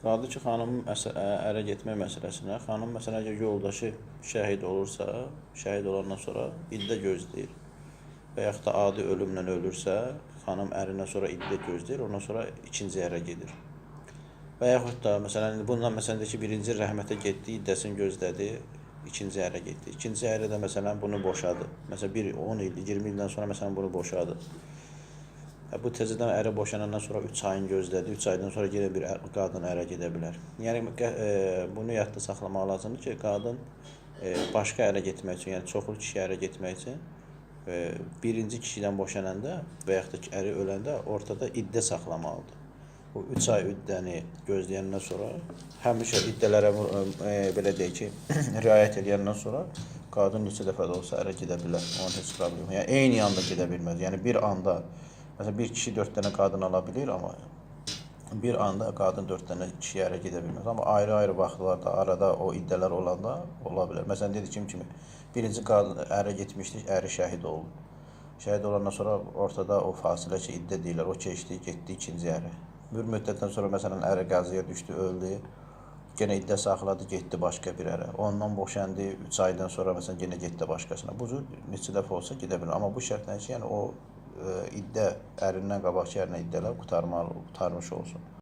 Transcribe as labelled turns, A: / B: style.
A: Qaldı ki, xanımın ərə getmə məsələsinə. Xanım məsələn əgər yoldaşı şəhid olursa, şəhid olandan sonra iddə gözləyir. Və yaxud da adi ölümlə ölürsə, xanım ərindən sonra iddə gözləyir, ondan sonra ikinci ərə gedir. Və yaxud da məsələn bundan məsələn deyək ki, birinci rəhmətə getdi, iddəsini gözlədi, ikinci ərə getdi. İkinci ərə də məsələn bunu boşadı. Məsələn bir 10 il, 20 ildən sonra məsələn bunu boşadı. Bu təzədən ərə boşanandan sonra 3 ayın gözlədi. 3 aydan sonra yenə bir qadın ərə gedə bilər. Yəni bunu yadda saxlamaq lazımdır ki, qadın başqa ərə getmək üçün, yəni çoxlu kişi ərə getmək üçün birinci kişidən boşananda və yaxud da ki, əri öləndə ortada iddə saxlamalıdır. Bu 3 ay iddəni gözləyəndən sonra həmişə iddələrə belə deyək ki, riayət edəndən sonra qadın neçə dəfə də olsa ərə gedə bilər. Onun heç problemi yox. Yəni eyni anda gedə bilməz. Yəni bir anda məsələn bir kişi 4 dənə qadın ala bilir, amma bir anda qadın 4 dənə kişiyə ərə gedə bilməz. Amma ayrı-ayrı vaxtlarda, arada o iddələr olanda ola bilər. Məsələn dediyim kimi, birinci qadın ərə getmişdi, əri şəhid oldu. Şəhid olandan sonra ortada o fasilə ki, iddə deyirlər, o keçdi, getdi ikinci ərə. Bir müddətdən sonra məsələn əri qəzaya düşdü, öldü. Yenə iddə saxladı, getdi başqa bir ərə. Ondan boşandı, 3 aydan sonra məsələn yenə getdi başqasına. Bu cür neçə dəfə olsa gedə bilər. Amma bu şərtlə ki, yəni o iddə ərindən qabaqki ərinə iddələr qurtarmalı, qurtarmış olsun.